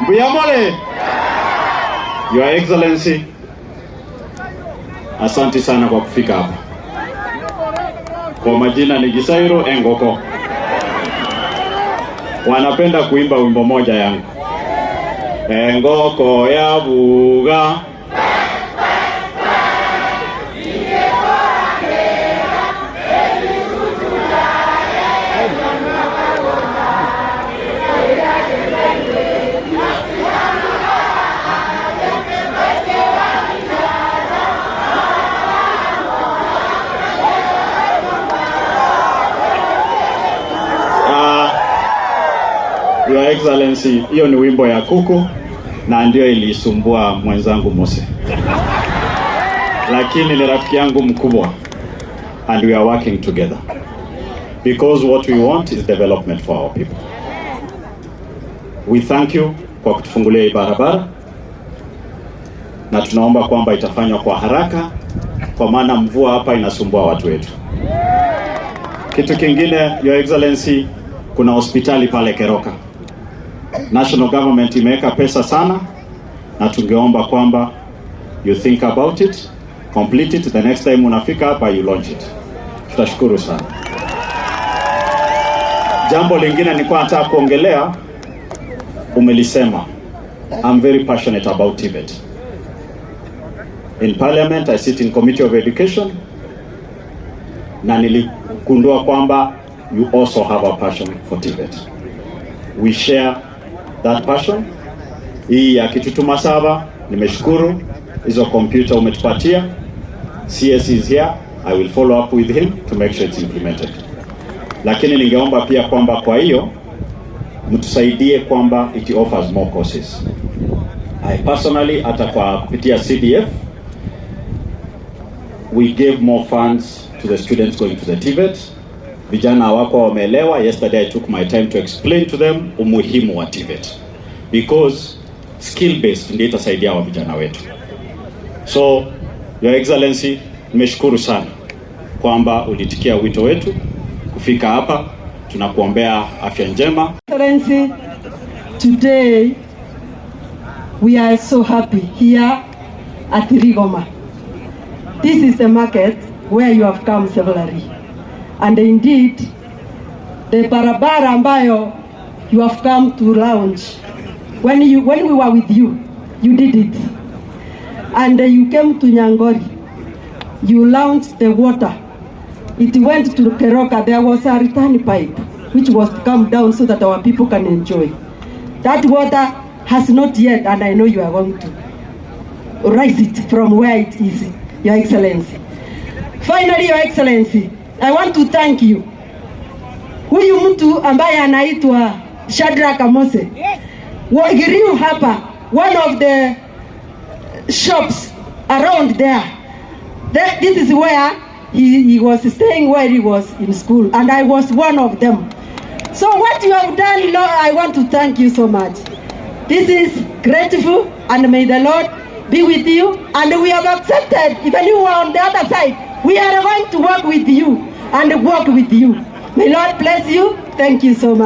Mbuyamole. Your Excellency, asante sana kwa kufika hapa. Kwa majina ni Gisairo Engoko. Wanapenda kuimba wimbo moja yangu. Engoko ya buga. Your Excellency, hiyo ni wimbo ya kuku na ndio ilisumbua mwenzangu Mose. Lakini ni rafiki yangu mkubwa and we are working together. Because what we want is development for our people. We thank you kwa kutufungulia hii barabara na tunaomba kwamba itafanywa kwa haraka kwa maana mvua hapa inasumbua watu wetu. Kitu kingine, Your Excellency, kuna hospitali pale Keroka. National government imeweka pesa sana na tungeomba kwamba you think about it, complete it, the next time unafika hapa you launch it. Tutashukuru sana. Jambo lingine nilikuwa nataka kuongelea, umelisema. I'm very passionate about TVET. In parliament I sit in committee of education na niligundua kwamba you also have a passion for TVET. We share that passion. Hii ya Kitutu Masaba, nimeshukuru hizo computer umetupatia. CS is here, I will follow up with him to make sure it's implemented. Lakini ningeomba pia kwamba kwa hiyo mtusaidie kwamba it offers more courses. I personally, hata kwa kupitia CDF, we gave more funds to the students going to the TVET. Vijana wako wameelewa. Yesterday I took my time to explain to them umuhimu wa TVET because skill based ndio itasaidia wa vijana wetu. So Your Excellency, nimeshukuru sana kwamba ulitikia wito wetu kufika hapa. Tunakuombea afya njema. Excellency, today we are so happy here at Rigoma. This is the market where you have come severally. And indeed, the barabara ambayo you have come to launch, when we were with you, you did it. And you came to Nyangori, you launched the water. It went to Keroka. There was a return pipe which was to come down so that our people can enjoy. That water has not yet, and I know you are going to raise it from where it is, Your Excellency. Finally, Your Excellency, I want to thank you. Huyu mtu ambaye anaitwa Shadrack Amose Wagiriu hapa, one of the shops around there. This is where he was staying while he was in school, and I was one of them. So what you have done, Lord, I want to thank you so much. This is grateful, and may the Lord be with you. And we have accepted, even you are on the other side, we are going to work with you and work with you. May Lord bless you. Thank you so much.